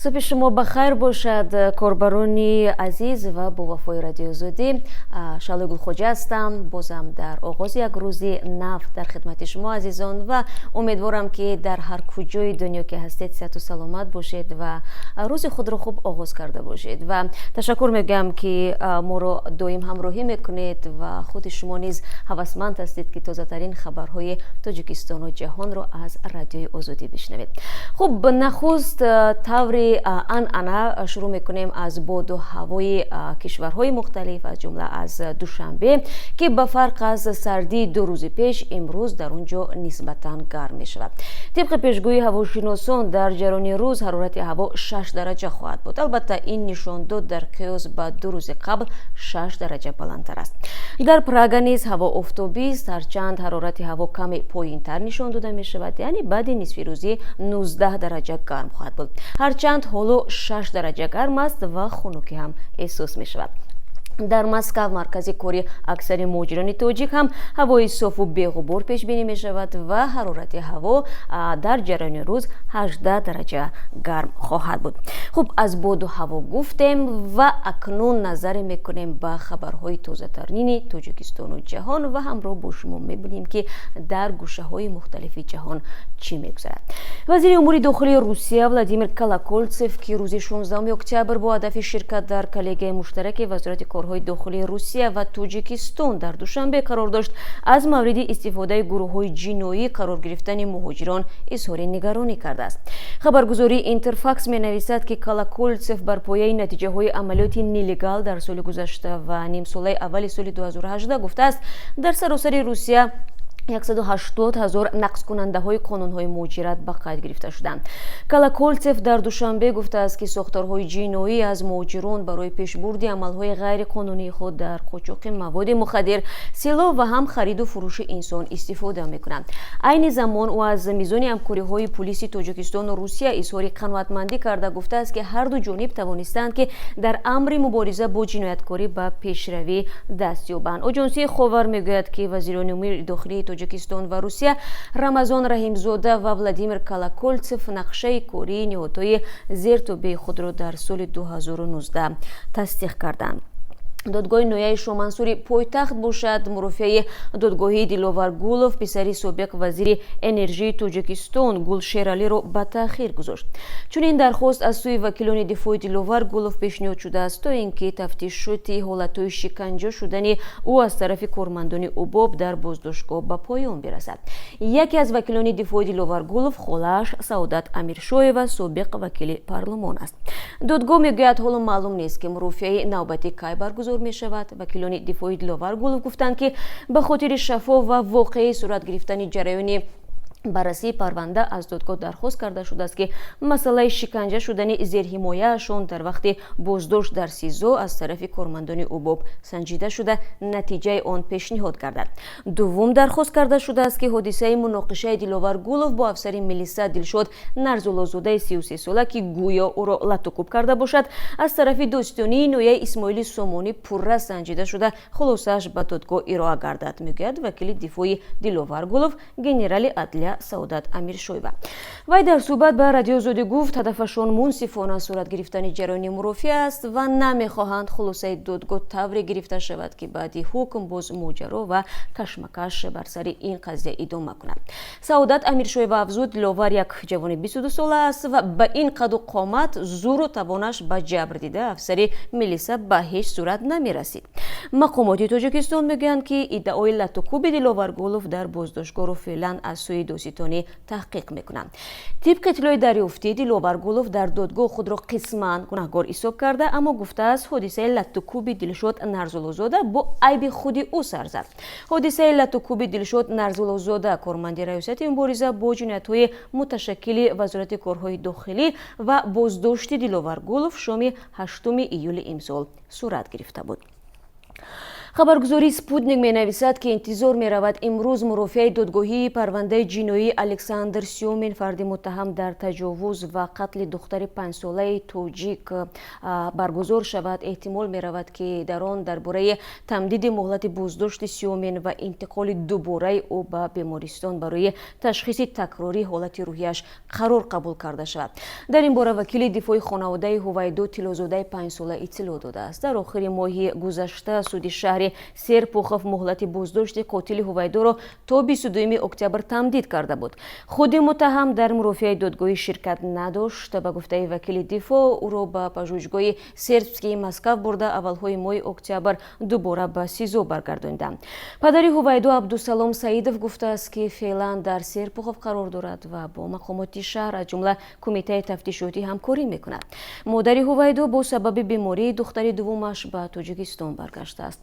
Субҳи шумо ба хайр бошад, корбарони азиз ва бовафои Радиои Озодӣ. Шаҳлои Гулхоҷа ҳастам, бозам дар оғози як рӯзи нав дар хидмати шумо азизон, ва умедворам, ки дар ҳар куҷои дунё ки ҳастед, сиҳату саломат бошед ва рӯзи худро хуб оғоз карда бошед. Ва ташаккур мегӯям, ки моро доим ҳамроҳӣ мекунед ва худи шумо низ ҳавасманд ҳастед, ки тозатарин хабарҳои Тоҷикистону ҷаҳонро аз Радиои Озодӣ бишнавед. Хуб, нахуст таври анъана шурӯъ мекунем аз боду ҳавои кишварҳои мухталиф, аз ҷумла аз Душанбе, ки ба фарқ аз сардии 2 рӯзи пеш, имрӯз дар он ҷо нисбатан гарм мешавад. Тибқи пешгӯии ҳавошиносон, дар ҷараёни рӯз ҳарорати ҳаво 6 дараҷа хоҳад буд. Албатта, ин нишондод дар қиёс ба 2 рӯзи қабл 6 дараҷа баландтар аст. Дар Прага низ ҳаво офтобист, ҳарчанд ҳарорати ҳаво каме поинтар нишон дода мешавад, яъне баъди нисфирӯзӣ 19 дараҷа гарм хоҳад буд. Ҳарчанд ҳоло 6 дараҷа гарм аст ва хунукӣ ҳам эҳсос мешавад. Дар Москав, маркази кори аксари муҳоҷирони тоҷик, ҳам ҳавои софу беғубор пешбинӣ мешавад ва ҳарорати ҳаво дар ҷараёни рӯз 18 дараҷа гарм хоҳад буд. Хуб, аз боду ҳаво гуфтем ва акнун назаре мекунем ба хабарҳои тозатарини Тоҷикистону ҷаҳон ва ҳамроҳ бо шумо мебинем, ки дар гӯшаҳои мухталифи ҷаҳон чӣ мегузарад. Вазири умури дохилии Русия Владимир Колоколцев, ки рӯзи 16 октябр бо ҳадафи ширкат дар коллегияи муштараки Вазорати корҳои дохилии Русия ва Тоҷикистон дар Душанбе қарор дошт, аз мавриди истифодаи гурӯҳҳои ҷиноӣ қарор гирифтани муҳоҷирон изҳори нигаронӣ кардааст. Хабаргузории Интерфакс менависад, ки Колоколцев бар пояи натиҷаҳои амалиёти нелегал дар соли гузашта ва нимсолаи аввали соли 2018 гуфтааст, дар саросари Русия 180 ҳазор нақзкунандаҳои қонунҳои муҳоҷират ба қайд гирифта шуданд. Колоколцев дар Душанбе гуфтааст, ки сохторҳои ҷиноӣ аз муҳоҷирон барои пешбурди амалҳои ғайриқонунии худ дар қочоқи маводи мухаддир, силоҳ ва ҳам хариду фурӯши инсон истифода мекунанд. Айни замон ӯ аз мизони ҳамкориҳои пулиси Тоҷикистону Русия изҳори қаноатмандӣ карда, гуфтааст, ки ҳарду ҷониб тавонистаанд, ки дар амри мубориза бо ҷинояткорӣ ба пешравӣ даст ёбанд. Оҷонсии Ховар мегӯяд, ки вазирони умури дохилии Тоҷикистон ва Русия Рамазон Раҳимзода ва Владимир Колоколцев нақшаи кории ниҳодҳои зертобеи худро дар соли 2019 тасдиқ карданд. Додгоҳи ноҳияи Шомансури пойтахт бошад, мурофиаи додгоҳии Диловар Гулов, писари собиқ вазири энержии Тоҷикистон Гулшералиро ба таъхир гузошт. Чунин дархост аз сӯи вакилони дифои Диловар Гулов пешниҳод шудааст, то ин ки тафтишоти ҳолатҳои шиканҷа шудани ӯ аз тарафи кормандони УБОП дар боздоштгоҳ ба поён бирасад. Яке аз вакилони дифои Диловар Гулов холааш Саодат Амиршоева, собиқ вакили парлумон аст. Додгоҳ мегӯяд, ҳоло маълум нест, ки мурофиаи навбатӣ кай баргузор мешавад. Вакилони дифои Диловар Гулов гуфтанд, ки ба хотири шаффоф ва воқеӣ сурат гирифтани ҷараёни баррасии парванда аз додгоҳ дархост карда шудааст, ки масъалаи шиканҷа шудани зерҳимояашон дар вақти боздошт дар СИЗО аз тарафи кормандони УБОП санҷида шуда, натиҷаи он пешниҳод гардад. Дуввум дархост карда шудааст, ки ҳодисаи муноқишаи Диловар Гулов бо афсари милиса Дилшод Нарзуллозодаи 33сола, ки гӯё ӯро латукӯб карда бошад, аз тарафи додситонии ноҳияи Исмоили Сомонӣ пурра санҷида шуда, хулосааш ба додгоҳ ироа гардад, мегӯяд вакили дифои Диловар Гулов, генерали адлия Саодат Амиршоева. Вай дар суҳбат ба Радиои Озодӣ гуфт, ҳадафашон мунсифона сурат гирифтани ҷараёни мурофиа аст ва намехоҳанд хулосаи додгоҳ тавре гирифта шавад, ки баъди ҳукм боз моҷаро ва кашмакаш бар сари ин қазия идома кунад. Саодат Амиршоева афзуд, Диловар як ҷавони 22 сола аст ва ба ин қаду қомат зӯру тавонаш ба ҷабр дида афсари милиса ба ҳеҷ сурат намерасид. Мақомоти Тоҷикистон мегӯянд, ки иддаои латукӯби Диловар Гулов дар боздоштгоҳро феълан аз сӯи додситонӣ таҳқиқ мекунанд. Тибқи иттилои дарёфтӣ, Диловар Гулов дар додгоҳ худро қисман гунаҳгор ҳисоб карда, аммо гуфтааст, ҳодисаи латукӯби Дилшод Нарзуллозода бо айби худи ӯ сар зад. Ҳодисаи латукӯби Дилшод Нарзуллозода, корманди Раёсати мубориза бо ҷиноятҳои муташаккили Вазорати корҳои дохилӣ, ва боздошти Диловар Гулов шоми 8 июли имсол сурат гирифта буд. Хабаргузории «Спутник» менависад, ки интизор меравад, имрӯз мурофиаи додгоҳии парвандаи ҷиноии Александр Сёмин, фарди муттаҳам дар таҷовуз ва қатли духтари 5-солаи тоҷик, баргузор шавад. Эҳтимол меравад, ки дар он дар бораи тамдиди муҳлати боздошти Сёмин ва интиқоли дубораи ӯ ба бемористон барои ташхиси такрории ҳолати рӯҳияш қарор қабул карда шавад. Дар ин бора вакили дифои хонаводаи Ҳувайдо Тиллозодаи 5-сола иттилоъ додааст. Дар охири моҳи гузашта суди шаҳри Серпухов муҳлати боздошти қотили Ҳувайдоро то 22 октябр тамдид карда буд. Худи муттаҳам дар мурофиаи додгоҳӣ ширкат надошт. Ба гуфтаи вакили дифоъ, ӯро ба пажӯҳишгоҳи Сербскии Москав бурда, аввалҳои моҳи октябр дубора ба СИЗО баргардониданд. Падари Ҳувайдо Абдусалом Саидов гуфтааст, ки феълан дар Серпухов қарор дорад ва бо мақомоти шаҳр, аз ҷумла кумитаи тафтишотӣ, ҳамкорӣ мекунад. Модари Ҳувайдо бо сабаби бемории духтари дуввумаш ба Тоҷикистон баргаштааст.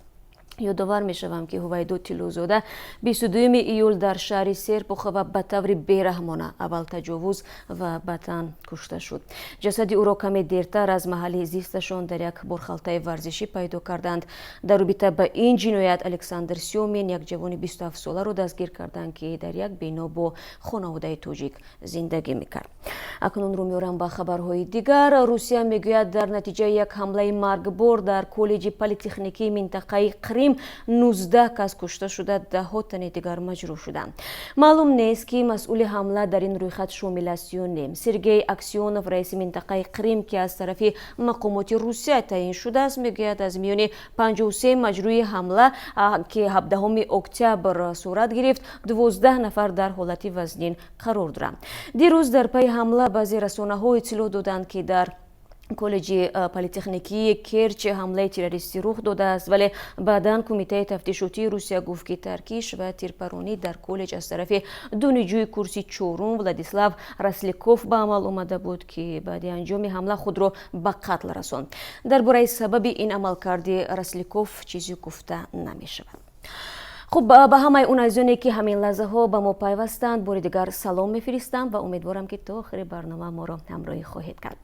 Ёдовар мешавам, ки Ҳувайдо Тиллозода 22 июл дар шаҳри Серпухова ба таври бераҳмона аввал таҷовуз ва баъдан кушта шуд. Ҷасади ӯро каме дертар аз маҳалли зисташон дар як борхалтаи варзишӣ пайдо карданд. Дар робита ба ин ҷиноят Александр Сёмин, як ҷавони 27-соларо дастгир карданд, ки дар як бино бо хонаводаи тоҷик зиндагӣ мекард. Акнун рӯ меорам ба хабарҳои дигар. Русия мегӯяд, дар натиҷаи як ҳамлаи маргбор дар коллеҷи политехникии минтақаи Қрим 19 кас кушта шуда, даҳҳо тани дигар маҷрӯҳ шуданд. Маълум нест, ки масъули ҳамла дар ин рӯйхат шомил аст ё не. Сергей Аксёнов, раиси минтақаи Қрим, ки аз тарафи мақомоти Русия таъин шудааст, мегӯяд, аз миёни 53 маҷрӯҳи ҳамла, ки 17 октябр сурат гирифт, 12 нафар дар ҳолати вазнин қарор доранд. Дирӯз дар пайи ҳамла баъзе расонаҳо иттилоъ доданд, ки дар коллеҷи политехникии Керч ҳамлаи террористӣ рух додааст, вале баъдан Кумитаи тафтишотии Русия гуфт, ки таркиш ва тирпаронӣ дар коллеҷ аз тарафи донишҷӯи курси чорум Владислав Росляков ба амал омада буд, ки баъди анҷоми ҳамла худро ба қатл расонд. Дар бораи сабаби ин амалкарди Росляков чизе гуфта намешавад. Хуб, ба ҳамаи он азизоне, ки ҳамин лаҳзаҳо ба мо пайвастанд, бори дигар салом мефиристам ва умедворам, ки то охири барнома моро ҳамроҳӣ хоҳед кард.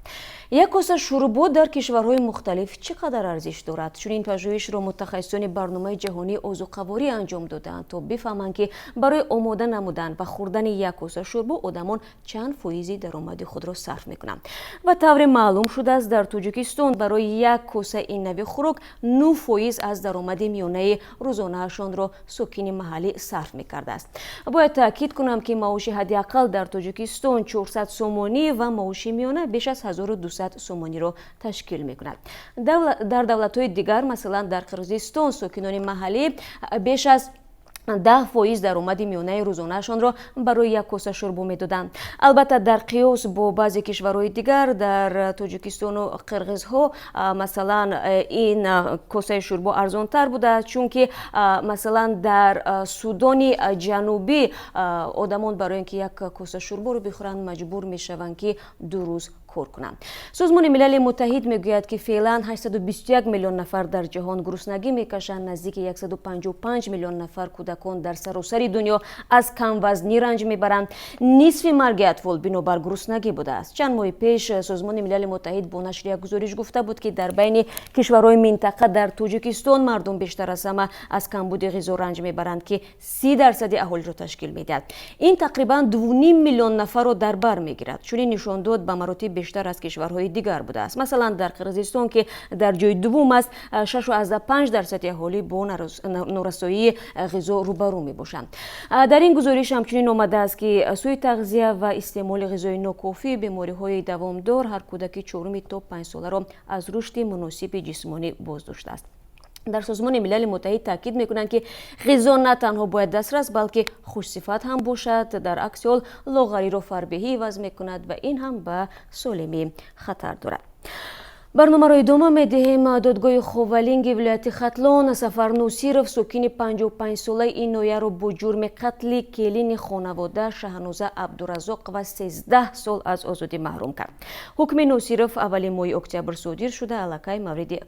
Як коса шӯрбо дар кишварҳои мухталиф чӣ қадар арзиш дорад? Чунин пажӯҳишро мутахассисони Барномаи ҷаҳонии озуқаворӣ анҷом додаанд, то бифаҳманд, ки барои омода намудан ва хӯрдани як коса шӯрбо одамон чанд фоизи даромади худро сарф мекунанд. Ба тавре маълум шудааст, дар Тоҷикистон барои як коса ин нави хӯрок 9% аз даромади миёнаи рӯзонаашонро сокини маҳаллӣ сарф мекардааст. Бояд таъкид кунам, ки маоши ҳадди ақал дар Тоҷикистон 400 сомонӣ ва маоши миёна беш аз 1200 сомониро ташкил мекунад. Дар давлатҳои дигар, масалан дар Қирғизистон, сокинони маҳаллӣ беш аз 10% даромади миёнаи рӯзонаашонро барои як коса шӯрбо медоданд. Албатта, дар қиёс бо баъзе кишварҳои дигар, дар Тоҷикистону қирғизҳо, масалан, ин косаи шӯрбо арзонтар будааст, чунки, масалан, дар Судони Ҷанубӣ одамон барои ин ки як коса шӯрборо бихӯранд, маҷбур мешаванд, ки 2 рӯз кор кунанд. Созмони Милали Муттаҳид мегӯяд, ки феълан 821 миллион нафар дар ҷаҳон гуруснагӣ мекашанд. Наздики 155 миллион нафар кӯдакон дар саросари дунё аз камвазнӣ ранҷ мебаранд. Нисфи марги атфол бинобар гуруснагӣ будааст. Чанд моҳи пеш Созмони Милали Муттаҳид бо нашри як гузориш гуфта буд, ки дар байни кишварҳои минтақа дар Тоҷикистон мардум бештар аз ҳама аз камбуди ғизо ранҷ мебаранд, ки 30% аҳолиро ташкил медиҳад. Ин тақрибан 2,5 миллион нафарро дар бар мегирад. Чунин нишондод ба маротиб бештар аз кишварҳои дигар будааст. Масалан, дар Қирғизистон, ки дар ҷои дуввум аст, 6,5% аҳолӣ бо норасоии ғизо рӯбарӯ мебошанд. Дар ин гузориш ҳамчунин омадааст, ки сӯи тағзия ва истеъмоли ғизои нокофӣ, бемориҳои давомдор ҳар кӯдаки чоруми то 5-соларо аз рушди муносиби ҷисмонӣ боздоштааст. Дар Созмони Милали Муттаҳид таъкид мекунанд, ки ғизо на танҳо бояд дастрас, балки хушсифат ҳам бошад. Дар акси ҳол лоғариро фарбеҳӣ иваз мекунад ва ин ҳам ба солимӣ хатар дорад. Барномаро идома медиҳем. Додгоҳи Ховалинги вилояти Хатлон Сафар Носиров, сокини 55-солаи ин ноҳияро, бо ҷурми қатли келини хонавода Шаҳноза Абдуразоқова 13 сол аз озодӣ маҳрум кард. Ҳукми Носиров аввали моҳи октябр содир шуда, аллакай мавриди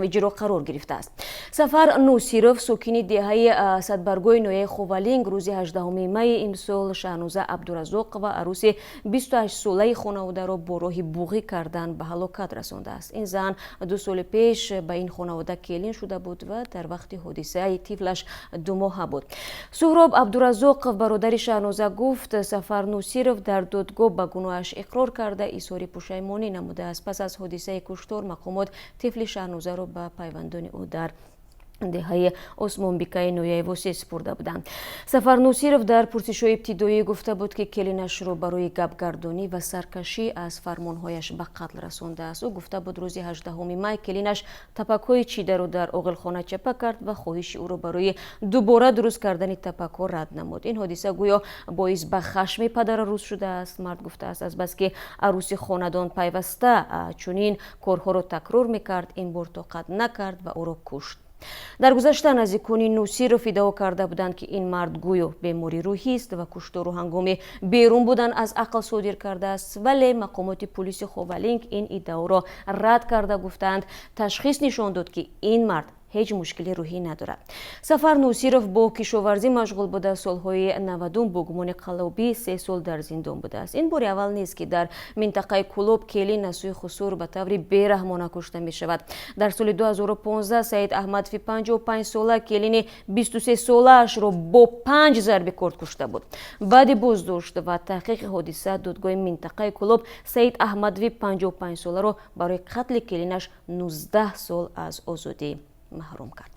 иҷро қарор гирифтааст. Сафар Носиров, сокини деҳаи Садбаргои ноҳияи Ховалинг, рӯзи 18 майи имсол Шаҳноза Абдуразоқова, арӯси 28-солаи хонаводаро, бо роҳи буғӣ кардан ба ҳалокат расондааст. Ин зан 2 соли пеш ба ин хонавода келин шуда буд ва дар вақти ҳодисаи тифлаш 2 моҳа буд. Суҳроб Абдуразоқов, бародари Шаҳноза, гуфт, Сафар Нусиров дар додгоҳ ба гуноҳаш иқрор карда, изҳори пушаймонӣ намудааст. Пас аз ҳодисаи куштор мақомот тифли Шаҳнозаро ба пайвандони ӯ дар деҳаи Осмонбикаи ноҳияи Восе супурда буданд. Сафар Нусиров дар пурсишҳои ибтидоӣ гуфта буд, ки келинашро барои гапгардонӣ ва саркашӣ аз фармонҳояш ба қатл расондааст. Ӯ гуфта буд, рӯзи 18 май келинаш тапакҳои чидаро дар оғилхона чапа кард ва хоҳиши ӯро барои дубора дуруст кардани тапакҳо рад намуд. Ин ҳодиса гӯё боис ба хашми падарарӯз шудааст. Мард гуфтааст, азбаски арӯси хонадон пайваста чунин корҳоро такрор мекард, ин бор тоқат накард ва ӯро кушт. Дар гузашта наздикони Нусиров иддао карда буданд, ки ин мард гӯё бемори рӯҳист ва куштору ҳангоми берун будан аз ақл содир кардааст, вале мақомоти пулиси Ховалинг ин иддаоро рад карда, гуфтаанд, ташхис нишон дод, ки ин мард ҳеҷ мушкили рӯҳӣ надорад. Сафар Нусиров бо кишоварзӣ машғул буда, солҳои 90-ум бо гумони қаллобӣ 3 сол дар зиндон будааст. Ин бори аввал нест, ки дар минтақаи Кӯлоб келин аз сӯи хусур ба таври бераҳмона кушта мешавад. Дар соли 2015 Саид Аҳмадови 55 сола келини 23 солаашро бо панҷ зарби корд кушта буд. Баъди боздошт ва таҳқиқи ҳодиса додгоҳи минтақаи Кӯлоб Саид Аҳмадови 55 соларо барои қатли келинаш 19 сол аз озодӣ маҳрум кард.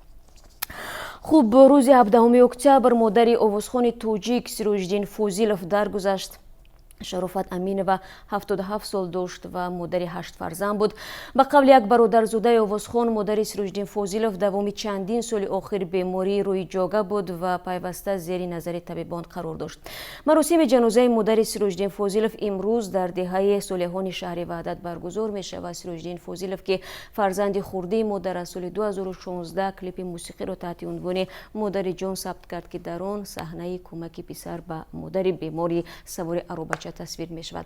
Хуб, рӯзи 17 октябр модари овозхони тоҷик Сироҷиддин Фозилов даргузашт. Шарофат Аминова 77 сол дошт ва модари ҳашт фарзанд буд. Ба қавли як бародарзодаи овозхон, модари Сироҷиддин Фозилов давоми чандин соли охир бемории рӯи ҷога буд ва пайваста зери назари табибон қарор дошт. Маросими ҷанозаи модари Сироҷиддин Фозилов имрӯз дар деҳаи Солеҳони шаҳри Ваҳдат баргузор мешавад. Сироҷиддин Фозилов, ки фарзанди хурдии модар аз, соли 2016 клипи мусиқиро таҳти унвони «Модари ҷон» сабт кард, ки дар он саҳнаи кӯмаки писар ба модари бемори савори аробача тасвир мешавад.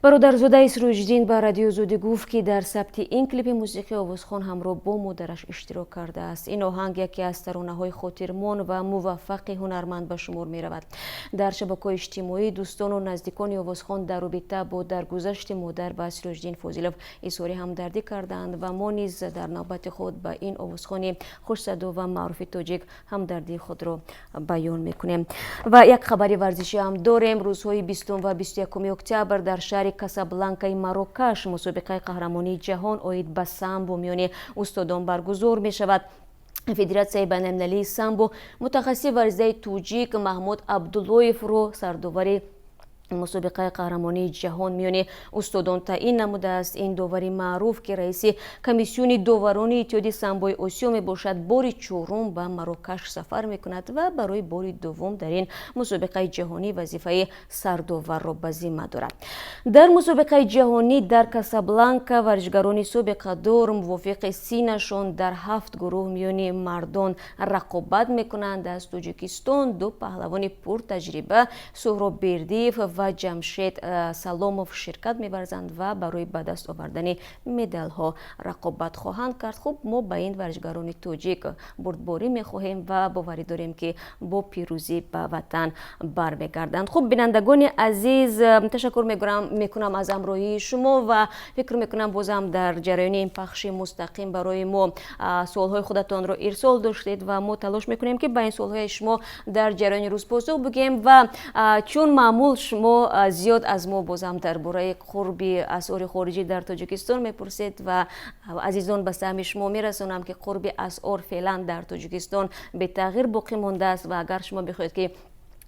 Бародарзодаи Сироҷиддин ба Радиои Озодӣ гуфт, ки дар сабти ин клипи мусиқӣ овозхон ҳамроҳ бо модараш иштирок кардааст. Ин оҳанг яке аз таронаҳои хотирмон ва муваффақи ҳунарманд ба шумор меравад. Дар шабакаҳои иҷтимоӣ дӯстону наздикони овозхон дар робита бо даргузашти модар ба Сироҷиддин Фозилов изҳори ҳамдардӣ карданд ва мо низ дар навбати худ ба ин овозхони хушсадо ва маъруфи тоҷик ҳамдардии худро баён мекунем. Ва як хабари варзишӣ ҳам дорем. Рӯзҳои 20 ва 21 октябр дар шаҳри Касабланкаи Марокаш мусобиқаи қаҳрамонии ҷаҳон оид ба самбо миёни устодон баргузор мешавад. Федератсияи байналмилалии самбо мутахассиси варзидаи тоҷик Маҳмуд Абдуллоевро сардовари мусобиқаи қаҳрамонии ҷаҳон миёни устодон таъин намудааст. Ин довари маъруф, ки раиси комиссиони доварони Иттиҳоди самбои Осиё мебошад, бори чорум ба Марокаш сафар мекунад ва барои бори дуввум дар ин мусобиқаи ҷаҳонӣ вазифаи сардоварро ба зимма дорад. Дар мусобиқаи ҷаҳонӣ дар Касабланка варзишгарони собиқадор мувофиқи синнашон дар ҳафт гурӯҳ миёни мардон рақобат мекунанд. Аз Тоҷикистон ду паҳлавони пуртаҷриба, Суҳроб Бердиев ва Ҷамшед Саломов, ширкат меварзанд ва барои ба даст овардани медалҳо рақобат хоҳанд кард. Хуб, мо ба ин варзишгарони тоҷик бурдборӣ мехоҳем ва боварӣ дорем, ки бо пирӯзӣ ба ватан бармегарданд. Хуб, бинандагони азиз, ташаккур мекунам аз ҳамроҳии шумо ва фикр мекунам, бозам дар ҷараёни ин пахши мустақим барои мо суолҳои худатонро ирсол доштед ва мо талош мекунем, ки ба ин суолҳои шумо дар ҷараёни рӯз посух бигӯем. Ва чун маъмул, шумо зиёд аз мо бозам дар бораи қурби асъори хориҷӣ дар Тоҷикистон мепурсед ва азизон, ба саҳми шумо мерасонам, ки қурби асъор феълан дар Тоҷикистон бетағйир боқӣ мондааст ва агар шумо бихоҳед, ки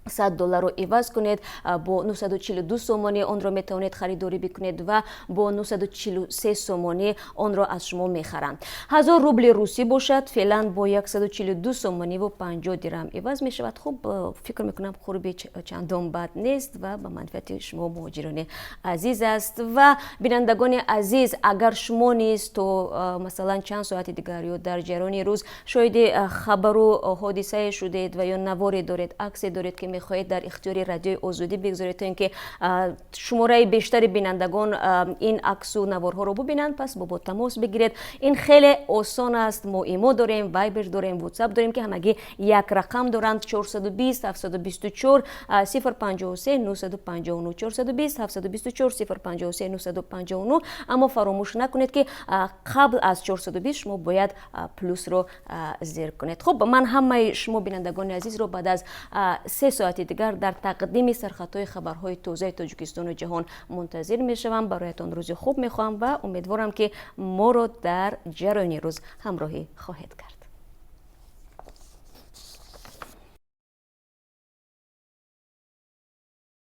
100 долларро иваз кунед, бо 942 сомонӣ онро метавонед харидорӣ бикунед ва бо 943 сомонӣ онро аз шумо мехаранд. 1000 рубли русӣ бошад, феълан бо 142 сомониву 50 дирам иваз мешавад. Хуб, фикр мекунам, қурби чандон бад нест ва ба манфиати шумо, муҳоҷирони азиз, аст. Ва бинандагони азиз, агар шумо низ то масалан чанд соати дигар ё дар ҷараёни рӯз шоҳиди хабару ҳодисае шудед ва ё наворе доред, аксе доред, ки мехоҳед дар ихтиёри Радиои Озодӣ бигзоред, то ин ки шумораи бештари бинандагон ин аксу наворҳоро бубинанд, пас бо мо тамос бигиред. Ин хеле осон аст. Мо ИМО дорем, Вайбер дорем, Ватсап дорем, ки ҳамагӣ як рақам доранд: 420 724 053 959, 420 724 053 959. Аммо фаромӯш накунед, ки қабл аз 420 шумо бояд плюсро зер кунед. Хуб, ман ҳамаи шумо бинандагони азизро баъд аз 3 соати дигар дар тақдими сархатҳои хабарҳои тозаи Тоҷикистону ҷаҳон мунтазир мешавам. Бароятон рӯзи хуб мехоҳам ва умедворам, ки моро дар ҷараёни рӯз ҳамроҳӣ хоҳед кард.